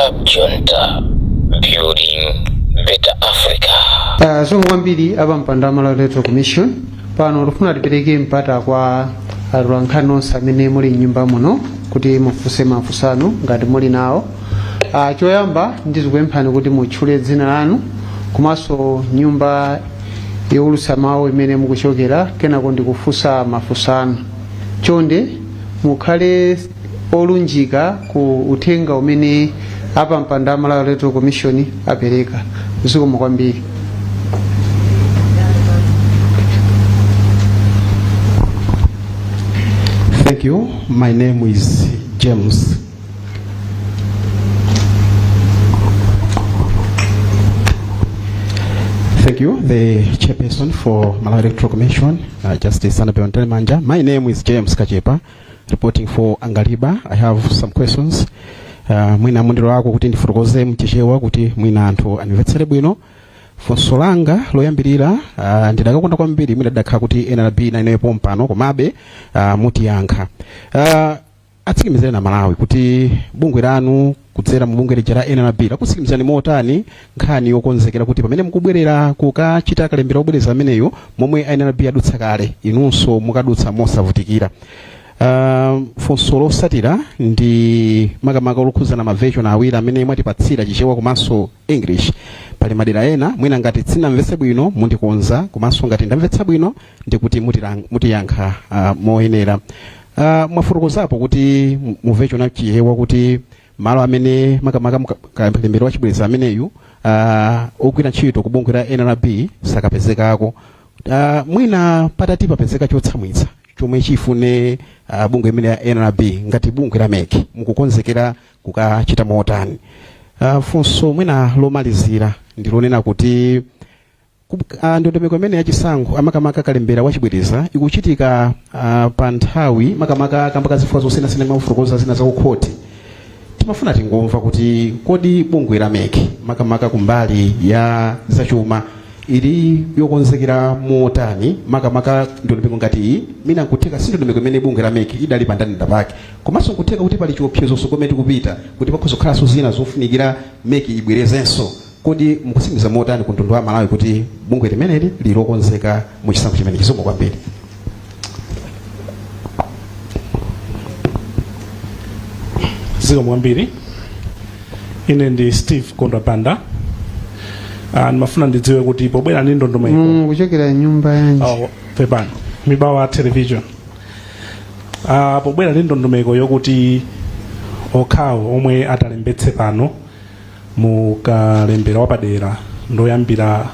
Cab Junta, building better Africa. Zikomo kwambiri apampando a Malawi Electoral Commission. Pano tikufuna tipereke mpata kwa atolankhani nonse amene muli mnyumba muno kuti mufunse mafunso anu ngati muli nawo. Choyamba ndizikupemphani kuti mutchule dzina lanu komanso nyumba yowulutsa mawu imene mukuchokera, kenako ndikufunsa mafunso anu. Chonde mukhale olunjika ku uthenga umene apampando a Malawi Electoral Commission apereka. Zikomo kwambiri. Thank you. My name is James. Thank you, the chairperson for Malawi Electoral Commission, Justice Annabel Mtalimanja. My name is James Kachepa, reporting for Angaliba. I have some questions. Mwina mundilolako kuti ndifotokoze mchichewa kuti mwina anthu andimvetsere bwino. Funso langa loyambirira, ndidakakonda kwambiri mwina ndidakhala kuti NRB nayo pompano, komabe mutiyankha. Atsimikizireni Amalawi kuti bungwe lanu kudzera mu bungwe lija la NRB lakutsimikizirani motani nkhani yokonzekera kuti pamene mukubwerera kukachita kalembera obwereza ameneyo, momwe NRB adutsa kale, inunso mukadutsa mosavutikira. Funso losatira ndi makamaka lokhudzana ma version awiri amene mwatipatsira, Chichewa komanso English. Pali madera ena mwina ngati sinamvetse bwino mundikonza, komanso ngati ndamvetsa bwino ndikuti mutiyankha moyenera. Mwafotokozapo kuti mu version ya Chichewa kuti malo amene makamaka kalembera wachibwereza ameneyu ogwira ntchito ku bungwe la NRB sakapezekako. Mwina patati papezeka chotsamwitsa chomwe chifune bungwe imene ya NRB ngati bungwe la MEC, mukukonzekera kukachita motani? Funso mwina lomalizira ndilonena kuti ndondomeko imene yachisankho, amakamaka kalembera wachibwereza, ikuchitika pa nthawi makamaka kamba ka zifukwa zosiyanasiyana mwafotokoza zina zakukhoti. Timafuna tingomva kuti kodi bungwe la MEC makamaka kumbali ya zachuma ili yokonzekera motani makamaka ndondomeko ngati iyi? Mwina nkutheka si ndondomeko imene bungwe la MEC idali pa ndandanda pake, komanso nkutheka kuti pali chiopsezo kumene tikupita kuti pakhoza kukhalanso zina zofunikira MEC ibwerezenso. Kodi mukutsimikiza motani ku mtundu wa Malawi kuti bungwe limeneli lili lokonzeka mu chisankho chimenechi? Zikomo kwambiri. Zikomo kwambiri. Ine ndi Steve Kondwa Banda. Ndimafuna ndidziwe kuti pobwera ndi ndondomeko Kuchokera nyumba yanji? Oh, pepani, Mibawa Television. Pobwera ndi ndondomeko yokuti okhawo omwe atalembetse pano mu kalembera wapadera ndoyambira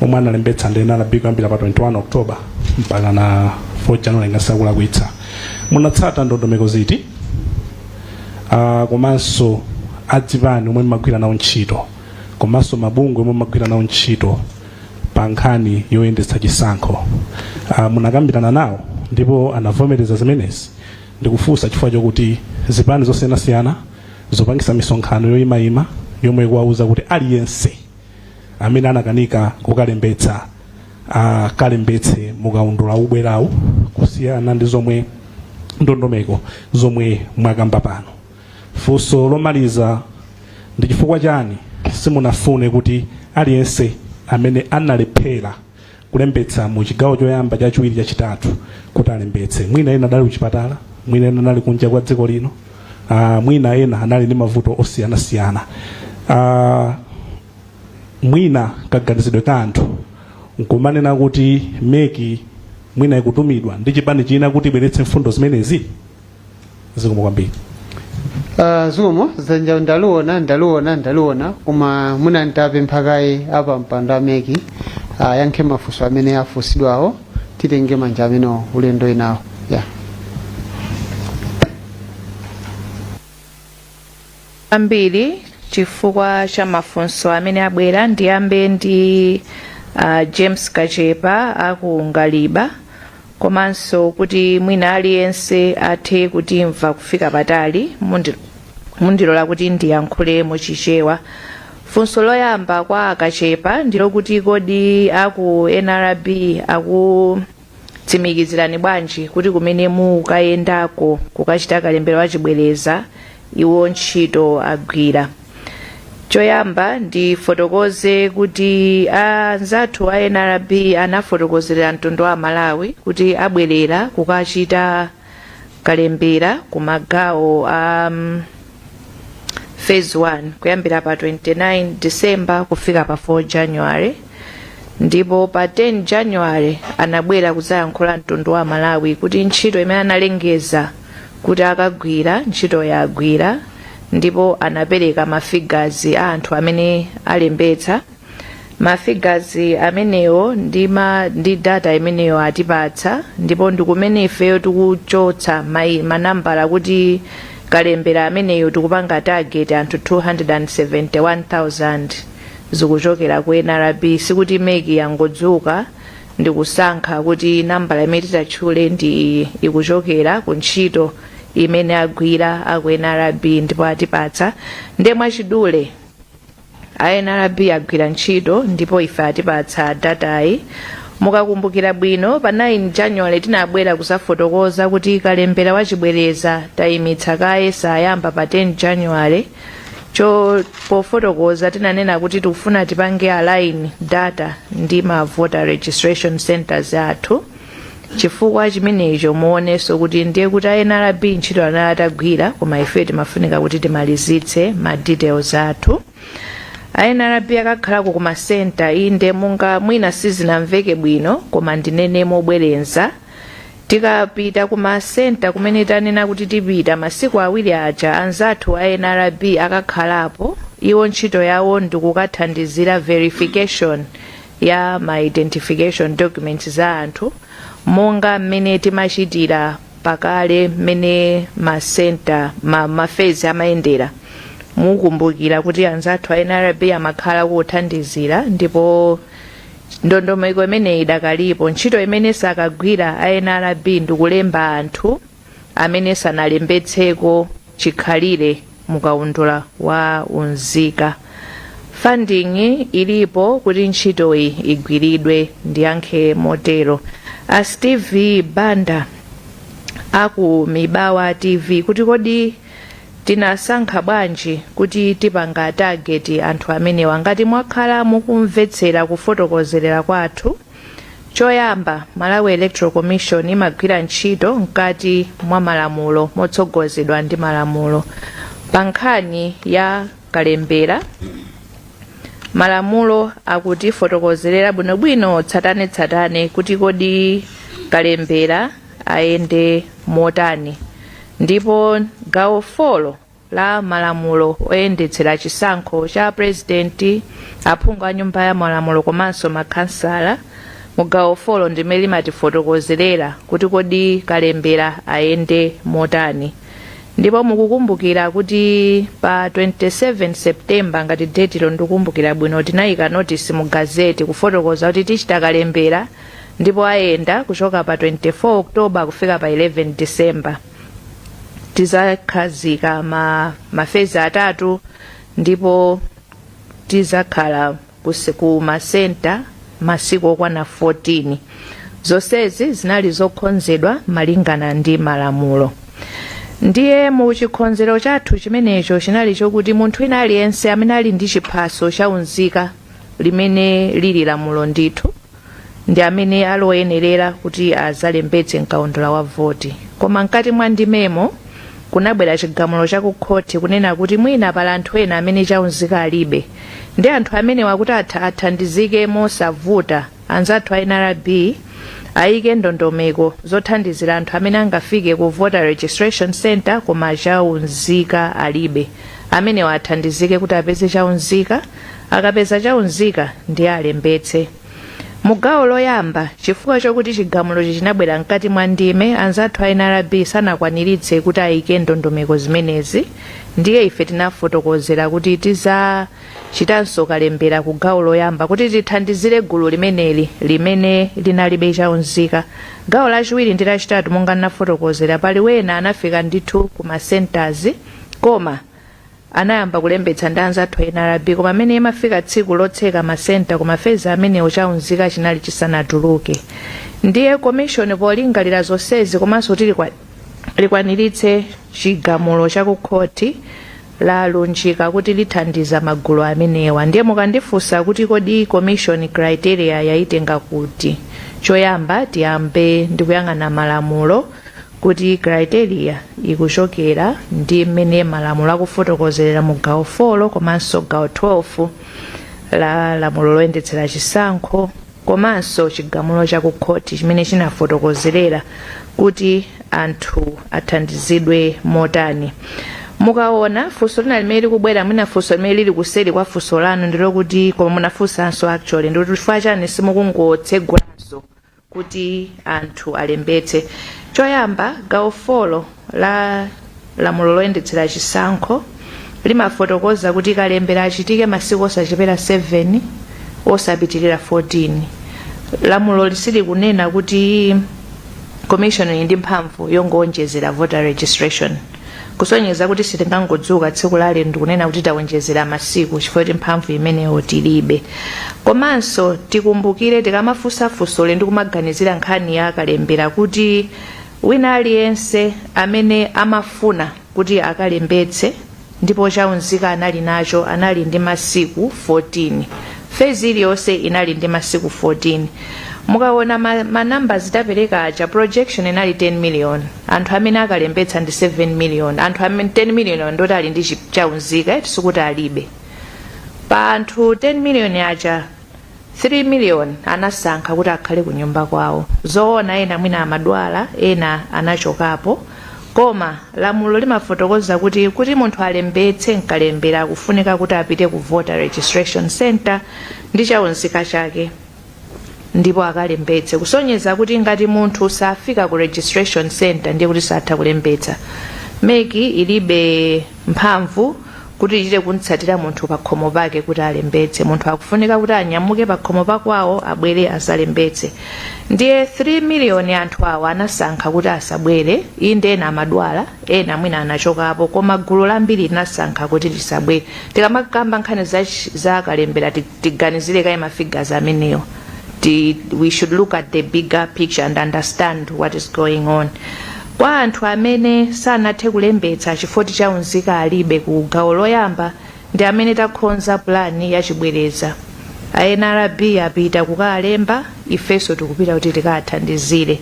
omwe analembetsa ndi NRB kuyambira pa 21 October mpaka na 4 January, ngati sindikulakwitsa, munatsata ndondomeko ziti? Komanso adzipani omwe mmagwira nawo ntchito komanso mabungwe omwe mmagwira nawo ntchito pa nkhani yoyendetsa chisankho, munakambirana nawo ndipo anavomereza zimenezi? Ndikufunsa chifukwa chokuti zipani zosiyanasiyana zopangisa misonkhano yoyimayima yomwe ikuwauza kuti aliyense amene anakanika kukalembetsa akalembetse mukaundula ubwerawu, kusiyana ndi zomwe ndondomeko zomwe mwakamba pano. Funso lomaliza ndi chifukwa chani simunafune kuti aliyense amene analephera kulembetsa mu chigawo choyamba, chachiwiri, chachitatu kuti alembetse? Mwina ena adali kuchipatala, mwina ena anali kunja kwa dziko lino, mwina ena anali ndi mavuto osiyanasiyana. Mwina kaganizidwe ka anthu nkumanena kuti MEC mwina ikutumidwa ndi chipani china kuti ibweretse mfundo zimenezi. Zikomo kwambiri. Zikomo. Dzanja ndaluona, ndaluona, ndaluona, koma mwina nditapempha kaye apa mpando a MEC ayankhe mafunso amene afunsidwawo, titenge manja amenewo ulendo inawo, yeah. Ambiri chifukwa cha mafunso amene abwera. Ndiyambe ndi James Kachepa aku Ngaliba, komanso kuti mwina aliyense athe kutimva kufika patali, mundilola kuti ndiyankhule muchichewa. Funso loyamba kwa Akachepa ndilokuti kodi aku NRB akutsimikizirani bwanji kuti kumene mukayendako kukachita kalembera wachibwereza iwo ntchito agwira? Choyamba ndifotokoze kuti anzathu a NRB anafotokozera mtundu wa Malawi kuti abwerera kukachita kalembera ku magawo a phase 1 kuyambira pa 29 December kufika pa 4 January, ndipo pa 10 January anabwera kudzayankhula mtundu wa Malawi kuti ntchito imene analengeza kuti akagwira, ntchito yagwira, ndipo anapereka mafigures a anthu amene alembetsa. Mafigures amenewo ndi data imeneyo atipatsa, ndipo ndikumene ifeyo tikuchotsa manambala kuti kalembera ameneyo tikupanga target anthu 271,000. Zikuchokera ku NRB, sikuti MEC yangodzuka ndikusankha kuti nambala imene titatchule ndi iyi. Ikuchokera ku ntchito imene agwira aku NRB ndipo atipatsa. Ndiye mwachidule, a NRB agwira ntchito ndipo ife atipatsa datayi. Mukakumbukira bwino, pa 9 January tinabwera kuzafotokoza kuti kalembera wachibwereza tayimitsa kaye, sayamba pa 10 January. Cho pofotokoza tinanena kuti tikufuna tipange align data ndi ma voter registration centers athu. Chifukwa chimenecho muonenso kuti ndiye kuti a NRB ntchito anali atagwira, koma ife timafunika kuti timalizitse ma details athu. A NRB akakhalako ku masenta, inde, munga mwina sizinamveke bwino, koma ndinene mobwerenza: tikapita ku masenta kumene tanena kuti tipita masiku 2 aja, anzathu a NRB akakhalapo. Iwo ntchito yawo ndikukathandizira verification ya ma identification documents za anthu, monga mmene timachitira pakale mmene masenta ma phase amayendera. Mukumbukira kuti anzathu a NRB amakhala kuthandizira, ndipo ndondomeko imeneyi idakalipo. Ntchito imene sakagwira a NRB ndikulemba anthu amene sanalembetseko chikhalire mukaundula wa unzika. Funding ilipo kuti ntchitoyi igwiridwe. Ndiyankhe motero. A Steve Banda aku Mibawa TV kuti kodi tinasankha bwanji kuti tipanga target anthu amenewa? Ngati mwakhala mukumvetsera kufotokozerera kwathu, choyamba, Malawi Electoral Commission imagwira ntchito mkati mwa malamulo, motsogozedwa ndi malamulo. Pa nkhani ya kalembera, malamulo akutifotokozerera bwinobwino tsatanetsatane kuti kodi kalembera ayende motani, ndipo gawo 4 la malamulo oyendetsera chisankho cha purezidenti, aphungu a Nyumba ya Malamulo komanso makhansala, mu gawo 4 ndimene limatifotokozerera kuti kodi kalembera ayende motani. Ndipo mukukumbukira kuti pa 27 September, ngati date ndikukumbukira bwino, tinayika notice mu gazette kufotokoza kuti tichita kalembera ndipo ayenda kuchoka pa 24 October kufika pa 11 December. Tizakhazika ma phase atatu ndipo tizakhala ku masenta masiku okwana 14. Zonsezi zinali zokonzedwa malingana ndi malamulo. Ndiye mu chikonzero chathu chimenecho chinali chokuti munthu wina aliyense amene ali ndi chiphaso cha unzika, limene lili lamulo ndithu, ndi amene aloyenerera kuti azalembetse mkaundula wa voti. Koma mkati mwa ndimemo kunabwera chigamulo chakukhoti kunena kuti mwina pali anthu ena amene chaunzika alibe, ndi anthu amene wakuti athandizike mosavuta, anzathu a NRB ayike ndondomeko zothandizira anthu amene angafike ku voter registration center koma chaunzika alibe. Amenewa athandizike kuti apeze chaunzika. Akapeza chaunzika ndiye alembetse. Mugawo loyamba, chifukwa chokuti chigamulochi chinabwera mkati mwa ndime, anzathu a NRB sanakwaniritse kuti ayike ndondomeko zimenezi. Ndiye ife tinafotokozera kuti tizachitanso kalembera ku gawo loyamba kuti tithandizire gulu limeneli limene linalibe chaunzika. Gawo lachiwiri ndi lachitatu, monga ndinafotokozera, pali wena anafika ndithu ku ma centers koma anayamba kulembetsa ndi anzathu a NRB, koma amene imafika tsiku lotseka masenta ku maphase amenewo, chaunzika chinali chisanatuluke. Ndiye commission, polingalira zonsezi komanso kuti likwaniritse chigamulo chakukhoti, Lalunjika kuti lithandiza magulu amenewa. Ndiye mukandifunsa kuti kodi commission criteria yayitenga kuti, choyamba tiyambe ndikuyang'ana malamulo, kuti criteria ikuchokera ndi mmene malamulo akufotokozerera mu gawo 4 komanso gawo 12 la lamulo loyendetsera chisankho, komanso chigamulo cha kukhoti chimene chinafotokozerera kuti anthu athandizidwe motani. Mukaona funso lina limene likubwera, mwina funso limene lili kuseri kwa funso lanu, ndilokuti, koma munafunsanso actually, ndikuti chifukwa chani simukungotsegulanso kuti anthu alembetse? Choyamba, gawo 4 la lamulo loyendetsera chisankho limafotokoza kuti kalembera achitike masiku osachepera 7, osapitirira 14. Lamulo lisili kunena kuti commission ili ndi mphamvu yongoonjezera voter registration, kusonyeza kuti sitingangodzuka tsiku lalero ndikunena kuti tawonjezera masiku, chifukwa kuti mphamvu imeneyo tilibe. Komanso tikumbukire, tikamafunsafunso ndi kumaganizira nkhani ya kalembera, kuti wina aliyense amene amafuna kuti akalembetse ndipo chaunzika anali nacho, anali ndi masiku 14. Phase iliyonse inali ndi masiku 14. Mukaona ma numbers tapereka aja, projection inali 10 million, anthu amene akalembetsa ndi 7 million. Anthu amene 10 million ndoti ali ndi chaunzika, sikuti alibe. Pa anthu 10 million aja, 3 million anasankha kuti akhale ku nyumba kwawo. Zoona, ena mwina amadwala, ena anachokapo, koma lamulo limafotokoza kuti munthu alembetse mkalembera akufunika kuti apite ku voter registration center ndi chaunzika chake ndipo akalembetse, kusonyeza kuti ngati munthu safika ku registration center, ndiye kuti satha kulembetsa. MEC ilibe mphamvu kuti ichite kuntsatira munthu pa khomo pake kuti alembetse. Munthu akufunika kuti anyamuke pa khomo pakwawo, abwere azalembetse. Ndiye 3 miliyoni anthu awa anasankha kuti asabwere. Inde, ena amadwala, ena mwina anachokapo, koma gulu lambiri linasankha kuti lisabwere. Tikamakamba nkhani za kalembera, tiganizire kaye ma figures amenewo. We should look at the bigger picture and understand what is going on. Kwa anthu amene sanathe kulembetsa chifukwa chaunzika alibe ku gawo loyamba, ndi amene takonza pulani yachibwereza. A NRB apita kukalemba, ifenso tikupita kuti tikathandizire.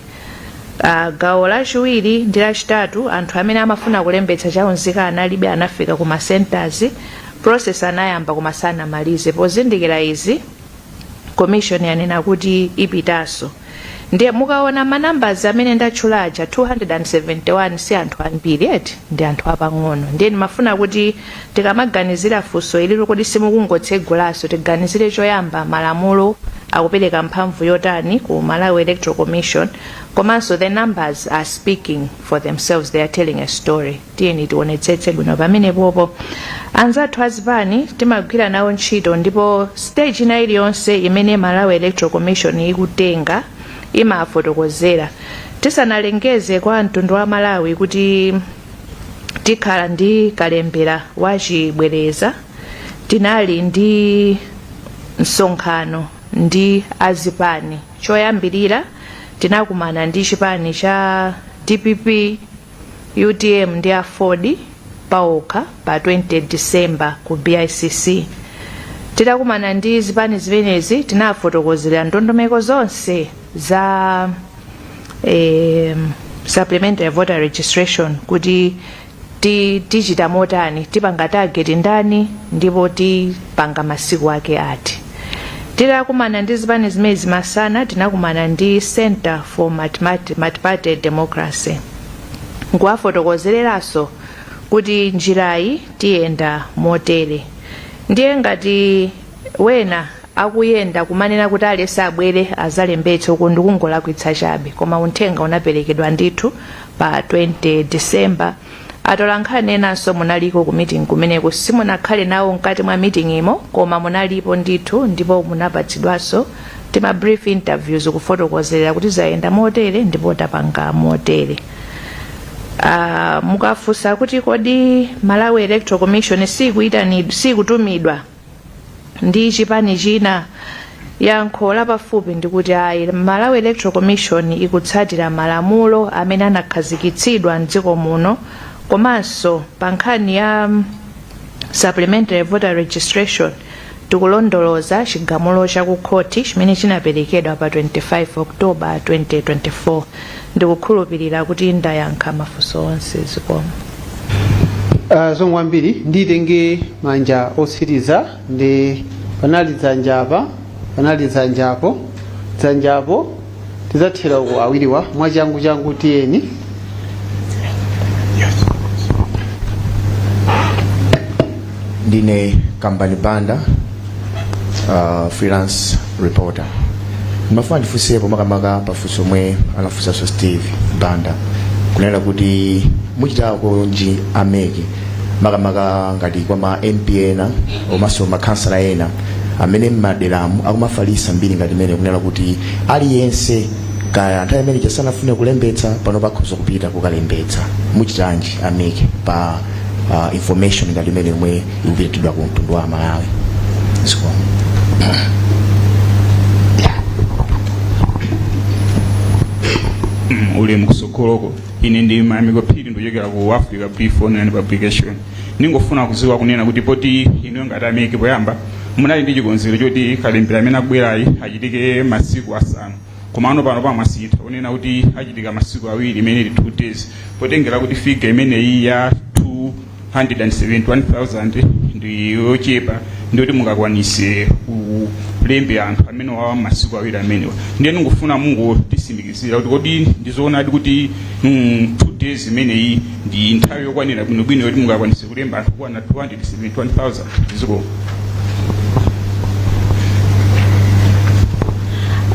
Gawo lachiwiri ndi lachitatu, anthu amene amafuna kulembetsa, chaunzika analibe, anafika ku ma centers, process anayamba koma sanamalize. Pozindikira izi, commission yanena kuti ipitanso. Ndiye mukaona ma numbers amene ndatchulaja, 271 si anthu ambiri eti, ndi anthu apang'ono. Ndiye ndimafuna kuti tikamaganizira funso ililo, kodi simukungotsegulanso, tiganizire choyamba malamulo akupereka mphamvu yotani ku Malawi Electoral Commission, komanso the numbers are speaking for themselves, they are telling a story. Tiyeni tionetsetse bwino pamenepopo. Anzathu azipani timagwira nawo ntchito, ndipo stage ina iliyonse imene Malawi Electoral Commission ikutenga imafotokozera. Tisanalengeze kwa mtundu wa Malawi kuti tikhala ndi kalembera wachibwereza, tinali ndi msonkhano ndi azipani. Choyambirira tinakumana ndi chipani cha DPP, UTM ndi AFORD paokha pa 20 December ku BICC. Titakumana ndi zipani zimenezi, tinafotokozera ndondomeko zonse za supplementary voter registration, kuti tichita motani, tipanga target ndani, ndipo tipanga masiku ake ati. Titakumana ndi zipani zimenezi masana, tinakumana ndi Center for Multiparty Democracy nkuwafotokozereranso kuti njirayi tiyenda motere. Ndiye ngati wena akuyenda kumanena kuti aliyense abwere azalembetse, uku ndikungolakwitsa chabe. Koma uthenga unaperekedwa ndithu pa 20 December. Atolankhani enanso munaliko ku meeting kumeneko. Simunakhale nawo mkati mwa meeting imo, koma munalipo ndithu, ndipo munapatsidwanso tima brief interviews kufotokozerera kuti zayenda motere ndipo tapanga motere. Mukafunsa kuti kodi Malawi Electoral Commission sikutumidwa ndi chipani china, yankho lapafupi ndikuti ayi. Malawi Electoral Commission ikutsatira malamulo amene anakhazikitsidwa mdziko muno, komanso pa nkhani ya Supplementary voter registration tikulondoloza chigamulo cha ku khoti chimene chinaperekedwa pa 25 October 2024. Ndikukhulupirira kuti ndayankha mafunso onse. Zikomo. Zikomo kwambiri. Nditenge manja otsiriza. Ndi panali dzanja apa, panali dzanja apo, dzanja apo, tidzathera uko awiriwa mwachangu changu. Tiyeni. Ndine Kambani Banda, freelance reporter. Ndimafuna ndifunsepo makamaka pafunso omwe anafunsanso Steve Banda, kunena kuti muchitakonji a MEC makamaka ngati kwa ma MP ena komanso makhansala ena amene m'maderamu akumafalitsa mbiri ngati imene kunena kuti aliyense kaya nthawi imene ija sanafune kulembetsa, pano pakhoza kupita kukalembetsa. Muchitanji a MEC pa information ngati imene yomwe ikupititsidwa ku mtundu wa Malawi? Zikomo. Ulemu kusogoloko. Ine ndi Mayamiko Phiri, ndikuchokera ku Africa Brief Online Publication. Ndingofuna kudziwa kunena kuti poti inuyo ngati a MEC poyamba munali ndi chikonzero choti kalembera amene akubwerayi achitike masiku 5, komano pano pamwasintha kunena kuti achitika masiku 2, imene ili 2 days, potengera kuti figure imeneyi ya 271,000 ndi yochepa, ndiyoti mungakwanise kulembe anthu amene wawa masiku 2 amenewa. Ndiye ndingofuna mungotitsimikizira kuti kodi ndizoonadi kuti 2 days imeneyi ndi nthawi yokwanira bwinobwino yoti mungakwanise kulemba anthu kukwana 271,000? Zikomo.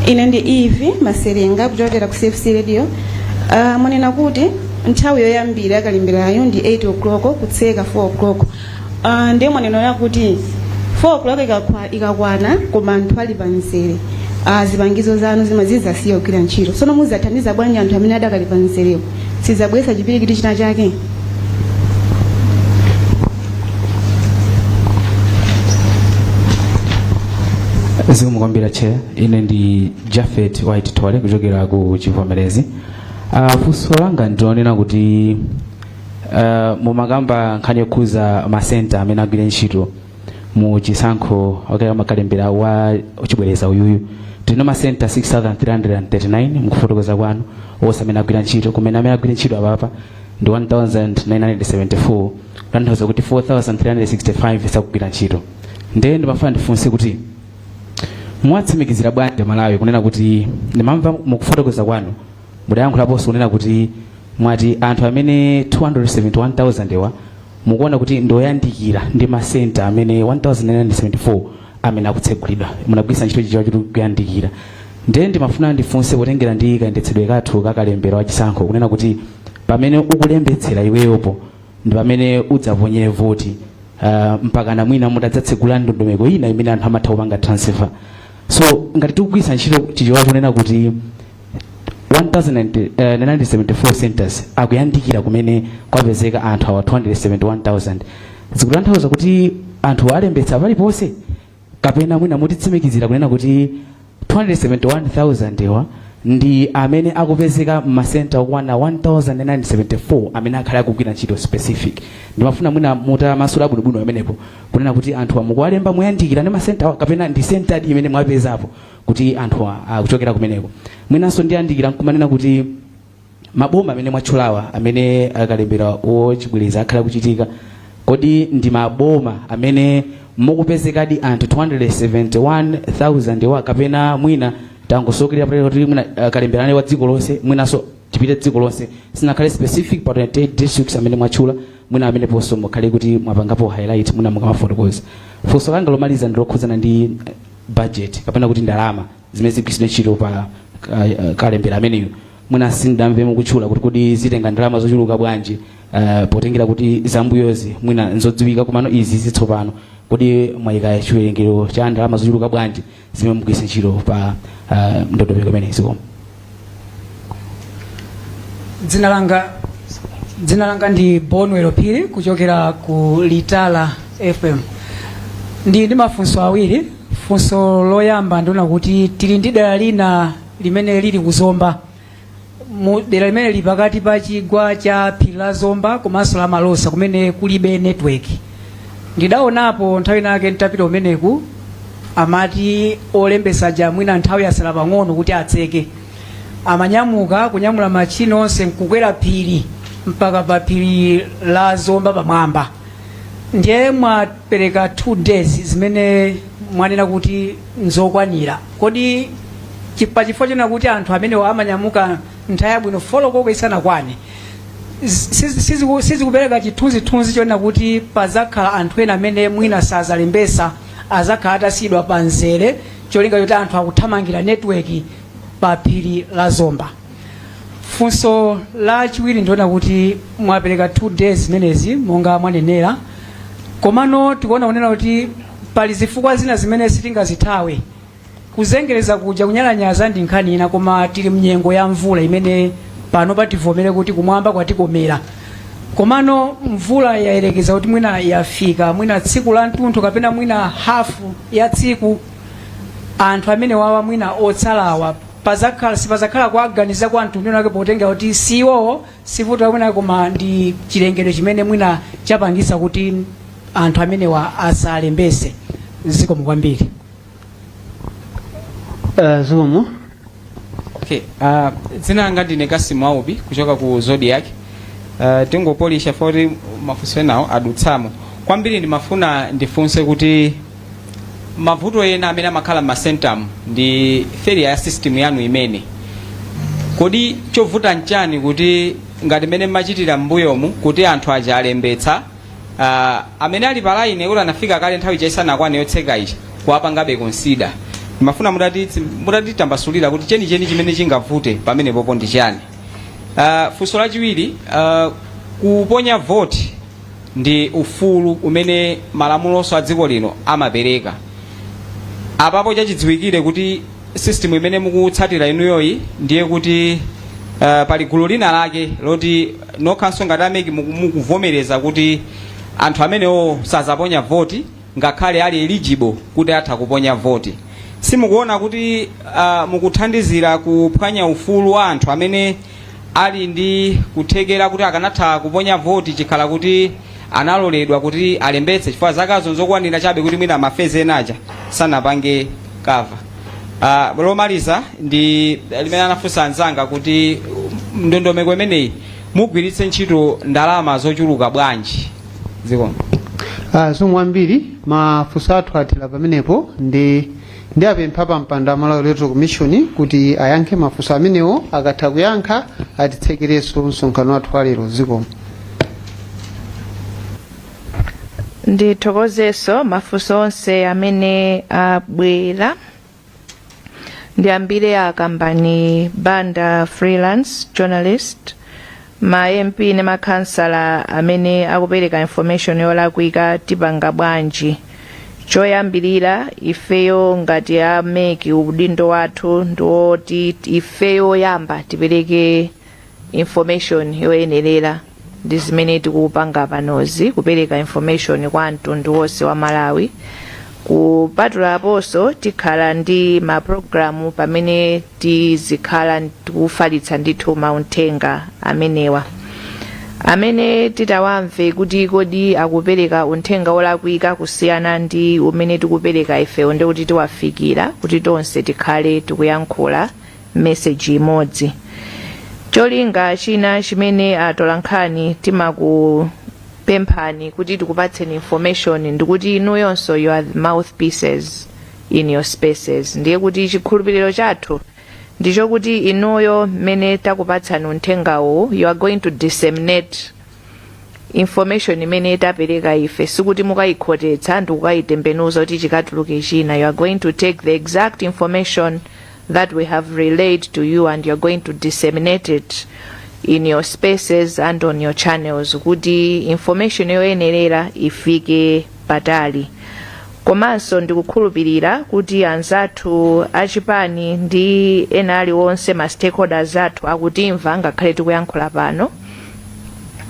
Ine ndi Eve Maserenga kuchokera ku CFC Radio. Mwanena kuti nthawi yoyambira yakalemberayo ndi 8 o'clock, kutseka 4 o'clock. Ndiye mwanena kuti 4 o'clock ikakwana koma anthu ali pa mzere, zipangizo zanu zimazizasiya kugwira ntchito. Sono muzathandiza bwanji anthu amene adakali pa mzerewo? Sizabweretsa chipwirikiti china chake? Zikomo kwambiri, Chair. Ine ndi Jafet White Tole kuchokera ku Chivomerezi. Funso langa ndilonena kuti mumakamba nkhani yokhuza masenta amene agwire ntchito mu chisankho, okay, amakalembera wa chibwereza uyuyu. Tino masenta 6339 mukufotokoza kwanu onse amene agwira ntchito, kumene amene agwira ntchito apapa ndi 1974, kutanthauza kuti 4365 sakugwira ntchito. Ndiye ndimafuna ndifunse kuti mwatsimikizira bwanji Malawi kunena kuti, ndimamva mukufotokoza kwanu mudayankhulaponso kunena kuti mwati anthu amene 271,000 wa mukuona kuti ndoyandikira ndi masenta amene 1974 amene akutsegulidwa, munagwiritsa ntchito chichewa choti kuyandikira. Ndiye ndimafuna ndifunse, potengera ndi kayendetsedwe kathu kakalembera wa chisankho, kunena kuti pamene ukulembetsera iweyopo ndi pamene udzaponyere voti, mpakana mwina mutadzatsegula ndondomeko ina imene anthu amatha kupanga transfer. So ngati tikugwiritsa ntchito chichewa chonena kuti 1974 centers akuyandikira kumene kwapezeka anthu awa 271,000, zikutanthauza kuti anthu alembetsa paliponse, kapena mwina mutitsimikizira kunena kuti 271,000 wa ndi amene akupezeka m'masenta okwana 1974 amene akhale akugwira ntchito specific? Ndimafuna mwina mutamasula bwinobwino amenepo, kunena kuti anthu amukuwalemba moyandikira ndi masenta awa, kapena ndi senta imene mwapezapo kuti anthu akuchokera kumeneko. Mwinanso ndiyandikira nkumanena kuti maboma amene mwatchulawa amene akalembera wochibwereza akhala kuchitika, kodi ndi maboma amene mukupezekadi anthu 271,000 wa, kapena mwina tangosokerera patali kuti mwina kalemberane wa dziko lonse, mwinanso tipite dziko lonse, sinakhale specific pa 28 districts amene mwatchula? Mwina ameneponso mukhale kuti mwapangapo highlight mwina mukamafotokoza. Funso langa lomaliza ndi lokhudzana ndi budget, kapena kuti ndalama zimene zigwiritsidwe ntchito pa kalembera ameneyo. Mwina sindamve mukutchula kuti kodi zitenga ndalama zochuluka bwanji, potengera kuti zambuyozi mwina nzodziwika, komano izi zitsopano kodi mwayika chiwerengero cha ndalama zochuluka bwanji zimene mugwiritse ntchito pa ndondomeko imeneyi? Zikomo. Dzina langa ndi Bonwelo Phiri kuchokera ku Litala FM. Ndi mafunso awiri. Funso loyamba ndiona kuti tili ndi dera lina limene lili kuzomba, mu dera limene lili pakati pa chigwa cha phiri la Zomba komanso la Malosa, kumene kulibe network. Ndidaonapo nthawi inake ntapita umeneku, amati olembesa aja mwina nthawi yasala pang'ono kuti atseke, amanyamuka kunyamula machini onse nkukwera phiri mpaka pa phiri la Zomba pamwamba. Ndiye mwapereka 2 days zimene mwanena kuti nzokwanira. Kodi pachifukwa chonena kuti anthu amenewo amanyamuka nthawi yabwino 4 o'clock isanakwane, sizikupereka chithunzithunzi chonena kuti pazakhala anthu ena amene mwina sazalembesa, azakhala atasiyidwa pa mzere, cholinga choti anthu akuthamangira network pa phiri la Zomba? Funso lachiwiri, ndiona kuti mwapereka 2 days zimenezi monga mwanenera, komano tikuona kunena kuti pali zifukwa zina zimene sitingazithawe. Kuzengereza kuja, kunyalanyaza ndi nkhani ina, koma tili mnyengo ya mvula imene pano pativomere kuti kumwamba kwatikomera, komano mvula yayerekeza kuti mwina yafika mwina tsiku la mtunthu kapena mwina hafu ya tsiku. Anthu amene wawa mwina otsalawa pazakhala, sipazakhala kuaganiza kwa mtundu wake, potengera kuti siwowo sivuto mwina, koma ndi chilengedwe chimene mwina chapangisa kuti anthu amenewa asalembese? Zikomo kwambiri. Zikomo. Okay, dzina langa ndine Kasimu Aubi kuchoka ku Zodiak. Tingopolisha foti mafunso enawo adutsamo kwambiri. Ndimafuna ndifunse kuti mavuto ena amene amakhala m'masentamu ndi failure ya system yanu imene, kodi chovuta nchani kuti ngati mmene mmachitira m'mbuyomu kuti anthu aja alembetsa, amene ali pa line kuti anafika kale nthawi chaisanakwane yotseka ichi, kuwapangabe consider? Ndimafuna mutatitambasulira kuti chenicheni chimene chingavute pamenepopo ndi chani. Funso lachiwiri, kuponya voti ndi ufulu umene malamulonso a dziko lino amapereka. Apapo chachidziwikire kuti system imene mukutsatira inuyoyi, ndiye kuti pali gulu lina lake loti nokhanso ngati a MEC mukuvomereza kuti anthu amenewo sazaponya voti ngakhale ali eligible kuti atha kuponya voti. Simukuona kuti mukuthandizira kuphwanya ufulu wa anthu amene ali ndi kuthekera kuti akanatha kuponya voti chikhala kuti analoledwa kuti alembetse, chifukwa zakazo nzokwanira chabe kuti mwina ma phase enaja sanapange cover? Lomaliza ndi limene anafunsa anzanga kuti ndondomeko imeneyi mugwiritse ntchito ndalama zochuluka bwanji? Zikomo. Zikomo kwambiri. Mafunso athu athera pamenepo. Ndi apempha pa mpando wa Malawi Electoral Commission kuti ayankhe mafunso amenewo. Akatha kuyankha, atitsekerenso msonkhano wathu wa lero. Zikomo. Ndithokozenso mafunso onse amene abwera. Ndiyambire a Kambani Banda, freelance journalist: ma MP ndi makhansala amene akupereka information yolakwika tipanga bwanji? Choyambirira, ifeyo ngati a MEC, udindo wathu ndiwoti ifeyo oyamba tipereke information yoyenerera, ndi zimene tikupanga panozi, kupereka information kwa mtundu wonse wa Malawi. Kupatulaponso, tikhala ndi mapulogalamu pamene tizikhala tikufalitsa ndithu mauthenga amenewa. Amene titawamve kuti kodi akupereka uthenga wolakwika kusiyana ndi umene tikupereka ifewo, ndikuti tiwafikira kuti tonse tikhale tikuyankhula meseji imodzi. Cholinga china chimene atolankhani timakupemphani kuti tikupatseni information ndikuti inuyonso you are the mouthpieces in your spaces. Ndiye kuti chikhulupiriro chathu ndichokuti inuyo mmene takupatsani uthengawu, you are going to disseminate information imene tapereka ife. Sikuti mukayikhotetsa ndikukayitembenuza kuti chikatuluke china. You are going to take the exact information that we have relayed to you and you are going to disseminate it in your spaces and on your channels kuti information yoyenerera ifike patali. Komanso ndikukhulupirira kuti anzathu achipani ndi ena aliwonse, ma stakeholders athu, akutimva ngakhale tikuyankhula pano.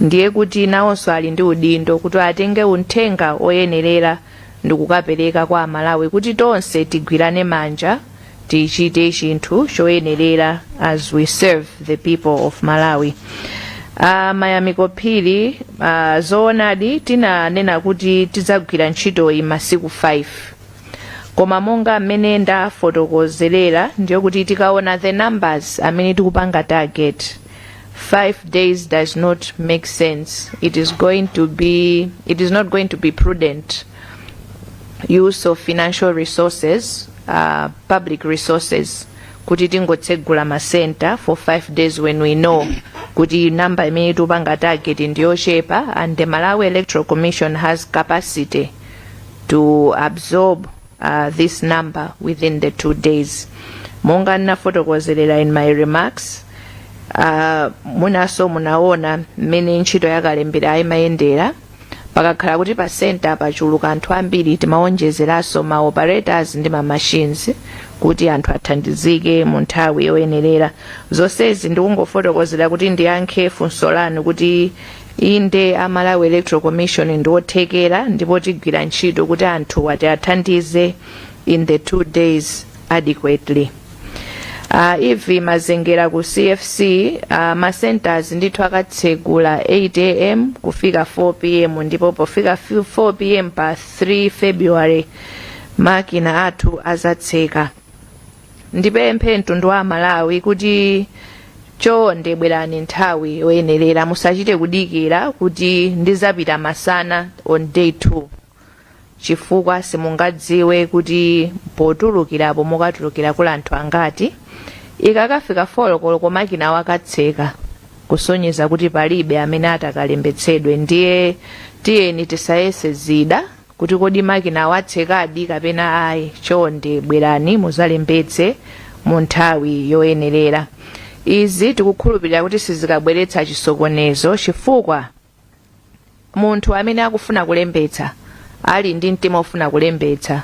Ndiye kuti nawonso ali ndi udindo kuti atenge uthenga oyenerera ndikukapereka kwa Amalawi kuti tonse tigwirane manja, tichite chinthu choyenerera as we serve the people of Malawi. Mayamiko Phiri, zoonadi tinanena kuti tidzagwira ntchitoyi masiku 5, koma monga mmene ndafotokozerera, ndiyo kuti tikaona the numbers amene tikupanga target, 5 days does not make sense. It is not going to be prudent use of financial resources, public resources, kuti tingotsegula ma center for 5 days when we know kuti number imene tikupanga target ndiyochepa and the Malawi Electoral Commission has capacity to absorb this number within the 2 days. Monga ndinafotokozerera in my remarks, munaso munaona mmene ntchito yakalembera imayendera. Pakakhala kuti pa center pachuluka anthu ambiri, timawonjezeranso ma operators ndi ma machines kuti anthu athandizike mu nthawi yoyenerera. Zonsezi ndikungofotokozera kuti ndiyankhe funso lanu kuti inde, a Malawi Electoral Commission ndiothekera ndipo tigwira ntchito kuti anthu ati athandize in the 2 days adequately. Ivi Mazengera ku CFC, ma centers ndithu akatsegula 8 a.m. kufika 4 p.m., ndipo pofika 4 p.m. pa 3 February makina athu azatseka. Ndipemphe mtundu wa Malawi kuti chonde bwerani nthawi yoyenerera. Musachite kudikira kuti ndizapita masana on day 2, chifukwa simungadziwe kuti potulukirapo mukatulukira kuli anthu angati. Ikakafika 4 koloko makina wakatseka, kusonyeza kuti palibe amene atakalembetsedwe. Ndiye tiyeni tisayese zida kuti kodi makina awatsekadi kapena ayi. Chonde bwerani muzalembetse mu nthawi yoyenerera. Izi tikukhulupirira kuti sizikabweretsa chisokonezo, chifukwa munthu amene akufuna kulembetsa, ali ndi mtima ofuna kulembetsa,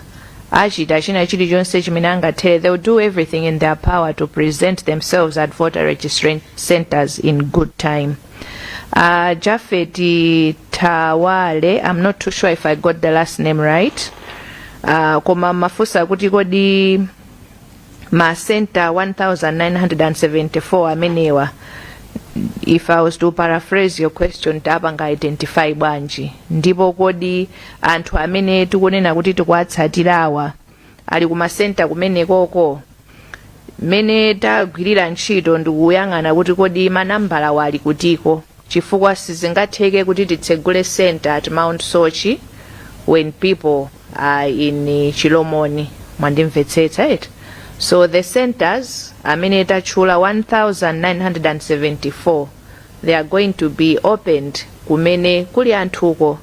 achita china chilichonse chimene angathere. They will do everything in their power to present themselves at voter registration centers in good time. Jafeti Tawale, I'm not too sure if I got the last name right, koma mafunsa kuti kodi ma center 1974 amenewa, if I was to paraphrase your question, tapanga identify bwanji, ndipo kodi anthu amene tikunena kuti tikuwatsatirawa ali kuma center kumenekoko? Mmene tagwirira ntchito ndikuyang'ana kuti kodi manambala wali kutiko, chifukwa sizingatheke kuti titsegule center at Mount Soche when people are in Chilomoni. Mwandimvetsetsa eti? So the centers amene tatchula 1974, they are going to be opened kumene kuli anthuko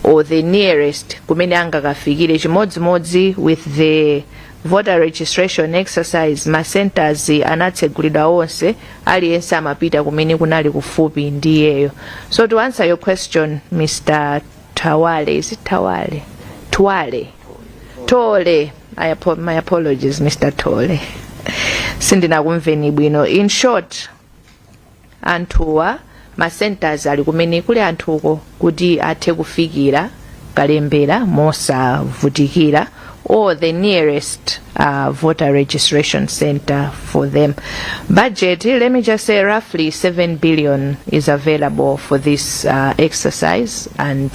or the nearest kumene angakafikire. Chimodzimodzi with the voter registration exercise, ma centers anatsegulidwa onse, aliyense amapita kumene kunali kufupi ndiyeyo. So to answer your question, Mr Tawale, is it Tawale, Twale, Tole? My apologies, Mr Tole, sindinakumveni bwino. In short, anthuwa, ma centers ali kumene kuli anthuko kuti athe kufikira kalembera mosavutikira, or the nearest voter registration center for them. Budget, let me just say roughly 7 billion is available for this exercise, and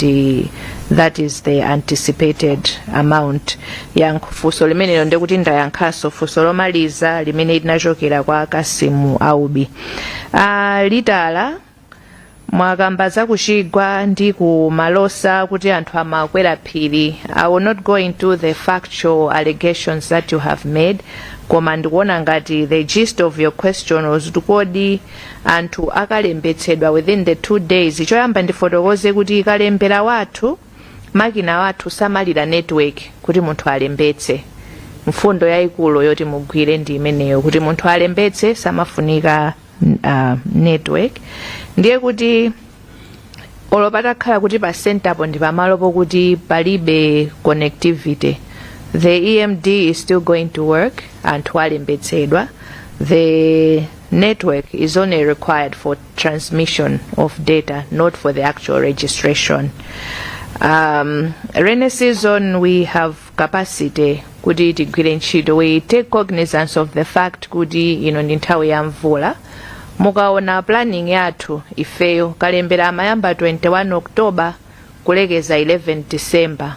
that is the anticipated amount. Yankho funso limenelo ndikuti ndayankhaso funso lomaliza limene linachokera kwa Kasimu Aubi. Litala, mwakamba zakuchigwa ndi ku Malosa kuti anthu amakwera phiri. I will not go into the factual allegations that you have made, koma ndikuona ngati the gist of your question was kuti kodi anthu akalembetsedwa within the 2 days? Choyamba ndifotokoze kuti kalembera wathu, makina wathu samalira network kuti munthu alembetse. Mfundo yayikulu yoti mugwire ndi imeneyo, kuti munthu alembetse samafunika network. Ndiye kuti olo patakhala kuti pa centerpo ndi pamalo pokuti palibe connectivity, the EMD is still going to work, anthu alembetsedwa. The network is only required for transmission of data, not for the actual registration. Rainy season, we have capacity kuti tigwire ntchito. We take cognizance of the fact kuti ino ndi nthawi ya mvula. Mukaona planning yathu ifeyo, kalembera amayamba 21 October kulekeza 11 December.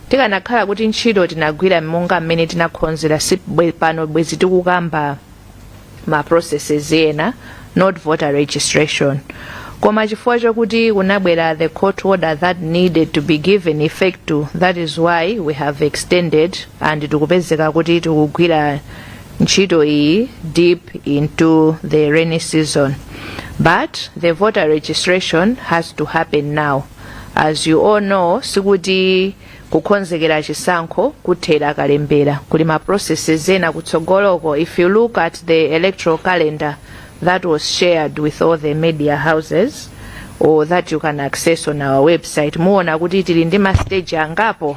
Tikanakhala kuti ntchito tinagwira monga mmene tinakhonzera, si pano bwezi tikukamba ma processes ena, not voter registration. Koma chifukwa chokuti kunabwera the court order that needed to be given effect to, that is why we have extended and tikupezeka kuti tikugwira ntchito iyi deep into the rainy season. But the voter registration has to happen now. As you all know, sikuti kukonzekera chisankho kuthera kalembera, kuli ma processes ena kutsogoloko. If you look at the electoral calendar that was shared with all the media houses or that you can access on our website, muona kuti tili ndi ma stage angapo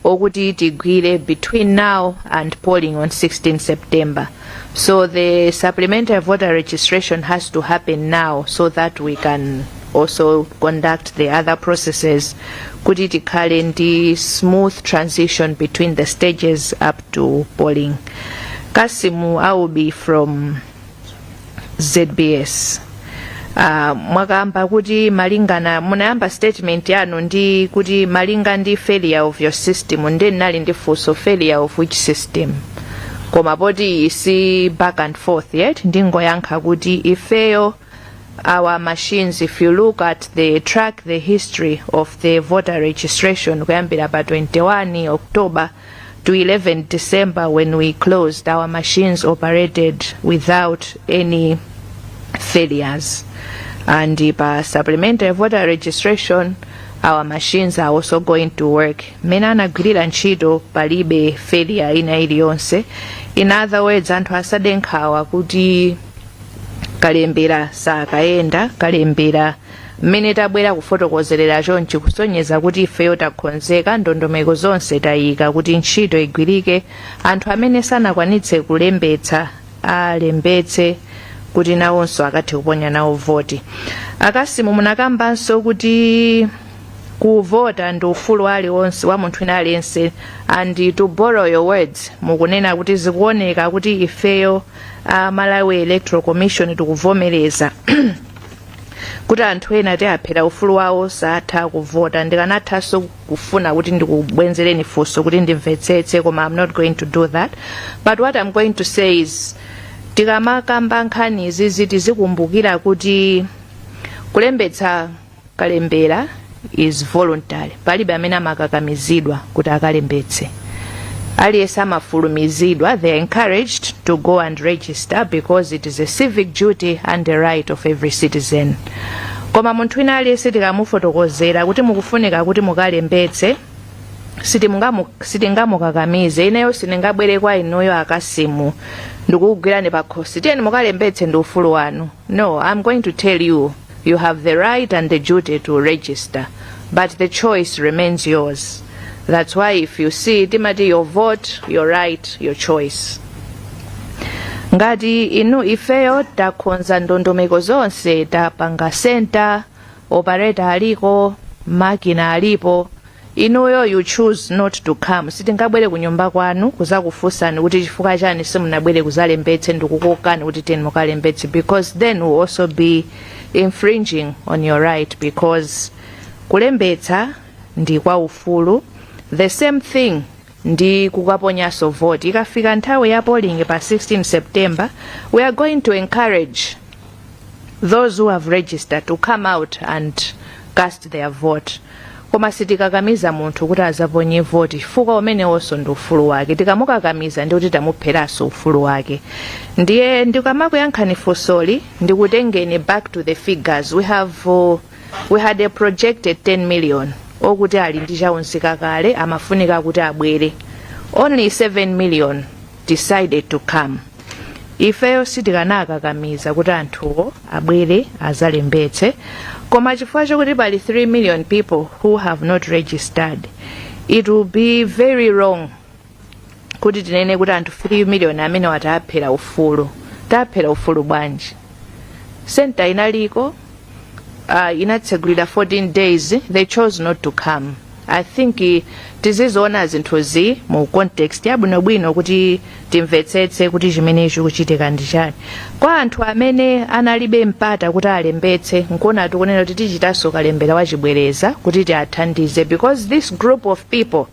okuti tigwire between now and polling on 16 September. So the supplementary voter registration has to happen now so that we can also conduct the other processes kuti tikhale ndi smooth transition between the stages up to polling. Kasimu Aubi from ZBS, mwakamba kuti malingana, munayamba statement yanu ndi kuti malinga ndi failure of your system. Ndi nali ndi funso, failure of which system? Koma poti si back and forth yet, ndingoyankha kuti ifeyo, our machines, if you look at the track, the history of the voter registration kuyambira pa 21 October to 11 December when we closed, our machines operated without any failures. And pa supplementary voter registration, our machines are also going to work mmene anagwirira ntchito, palibe failure ina iliyonse. In other words, anthu asade nkhawa kuti kalembera sakayenda. Kalembera mmene tabwera kufotokozerera chonchi kusonyeza kuti ifeyo takonzeka, ndondomeko zonse tayika kuti ntchito igwirike. Anthu amene sanakwanitse kulembetsa alembetse kuti nawonso akathe kuponya nawo voti. Akasimu, munakambanso kuti kuvota ndi ufulu aliwonse wa munthu wina aliyense, and to borrow your words, mukunena kuti zikuoneka kuti ifeyo a Malawi Electoral Commission tikuvomereza kuti anthu ena tiaphera ufulu wawo, satha kuvota. Ndikanathanso kufuna kuti ndikubwenzereni funso kuti ndimvetsetse, koma I'm not going to do that. But what I'm going to say is, tikamakamba nkhani izizi tizikumbukira kuti kulembetsa kalembera is voluntary. Palibe amene amakakamizidwa kuti akalembetse. Aliyense amafulumizidwa, they are encouraged to go and register because it is a civic duty and the right of every citizen. Koma munthu wina aliyense tikamufotokozera kuti mukufunika kuti mukalembetse, sitingamukakamize. Ineyo sindingabwere kwa inuyo Akasimu ndikukugwirani pakhosi, "Tiyeni mukalembetse, ndi ufulu wanu." No, I'm going to tell you, you have the right and the duty to register, but the choice remains yours. That's why, if you see, timati your vote, your right, your choice. Ngati inu, ifeyo takonza ndondomeko zonse, tapanga center operator aliko, makina alipo, inuyo you choose not to come, sitingabwere kunyumba kwanu kuzakufunsani kuti chifukwa chani simunabwere kuzalembetse ndikukokani kuti teni mukalembetse, because then we'll also be infringing on your right, because kulembetsa ndi kwa ufulu. The same thing ndi kukaponyanso vote. Ikafika nthawi ya polling pa 16 September, we are going to encourage those who have registered to come out and cast their vote, koma sitikakamiza munthu kuti azaponye voti chifukwa umenewonso ndi ufulu wake. Tikamukakamiza ndi kuti tamupheranso ufulu wake. Ndiye ndikamakuyankhani funsoli, ndikutengeni back to the figures. We had a projected 10 million okuti ali ndi chaunzika kale, amafunika kuti abwere. Only 7 million decided to come. Ifeyo sitikanakakamiza kuti anthuwo abwere azalembetse, koma chifukwa chokuti pali 3 million people who have not registered, it will be very wrong kuti tinene kuti anthu 3 million amene wataphera ufulu. Taphera ufulu bwanji? Center inaliko, inatsegulira 14 days, they chose not to come. I think tiziziona zinthuzi mu context yabwinobwino kuti timvetsetse kuti chimene chikuchitika ndi chani. Kwa anthu amene analibe mpata kuti alembetse, nkuona tikunena kuti tichitanso kalembera wachibwereza kuti tiathandize, because this group of people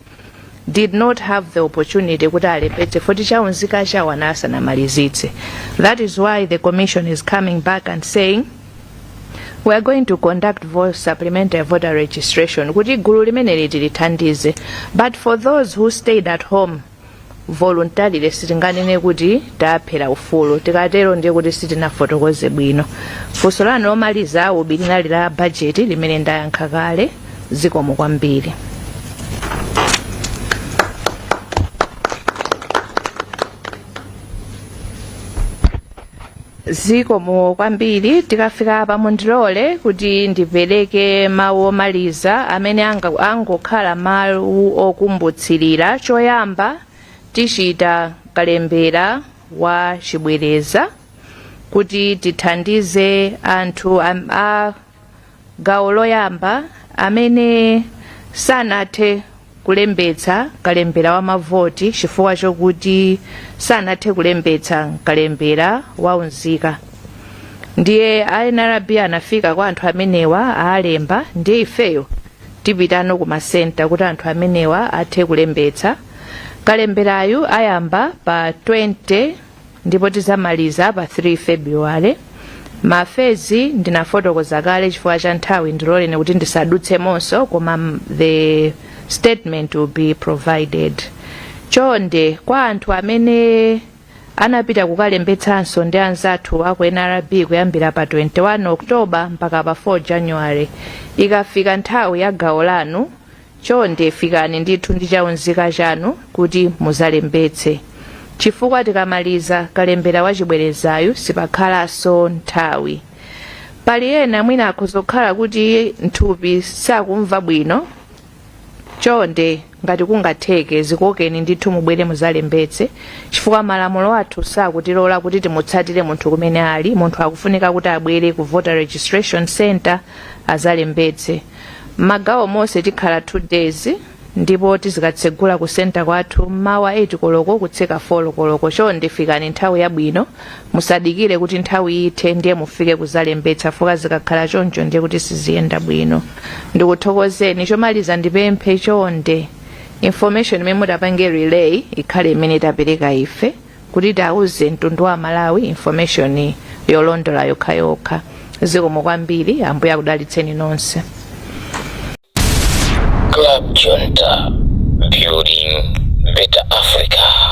did not have the opportunity kuti alembetse poti chaunzika chawo asanamalizitse. That is why the commission is coming back and saying we are going to conduct supplementary voter registration kuti gulu limeneli tilithandize. But for those who stayed at home voluntarily, sitinganene kuti taphera ufulu. Tikatero ndiye kuti sitinafotokoze bwino. Funso lanu lomaliza ubi linali la bajeti limene ndayankha kale. Zikomo kwambiri. Zikomo kwambiri. Tikafika apa mundilole kuti ndipereke mawu omaliza amene angokhala mawu okumbutsirira. Choyamba, tichita kalembera wa chibwereza kuti tithandize anthu a gawo loyamba amene sanathe kulembetsa kalembera wa mavoti chifukwa chokuti sanathe kulembetsa kalembera wa unzika. Ndiye a NRB anafika kwa anthu amenewa, alemba, ndiye ifeyo tipitano ku masenta kuti anthu amenewa athe kulembetsa. Kalemberayu ayamba pa 20 ndipo tizamaliza pa 3 February. Ma phase ndinafotokoza kale, chifukwa cha nthawi ndiloleni kuti ndisadutsemonso, koma the statement will be provided. Chonde, kwa anthu amene anapita kukalembetsanso ndi anzathu aku NRB kuyambira pa 21 October mpaka pa 4 January, ikafika nthawi ya gawo lanu, chonde fikani ndithu ndi chaunzika chanu kuti muzalembetse, chifukwa tikamaliza kalembera wachibwerezayu sipakhalanso nthawi. Pali ena mwina akhoza kukhala kuti mthupi sakumva bwino. Chonde, ngati kungatheke, zikokeni ndithu mubwere muzalembetse, chifukwa malamulo athu sakutilola kuti timutsatire munthu kumene ali. Munthu akufunika kuti abwere ku voter registration center azalembetse. M'magawo monse tikhala 2 days ndipo tizikatsegula ku center kwathu mmawa 8 koloko kutseka 4 koloko. Chonde fikani nthawi yabwino, musadikire kuti nthawi ithe ndiye mufike kuzalembetsa, chifukwa zikakhala choncho ndiye kuti siziyenda bwino. Ndikuthokozeni. Chomaliza ndipemphe, chonde, information imene mutapange relay ikhale imene tapereka ife, kuti tiauze mtundu wa Malawi information yolondola yokhayokha. Zikomo kwambiri, Ambuye akudalitseni nonse. Club Junta, building better Africa.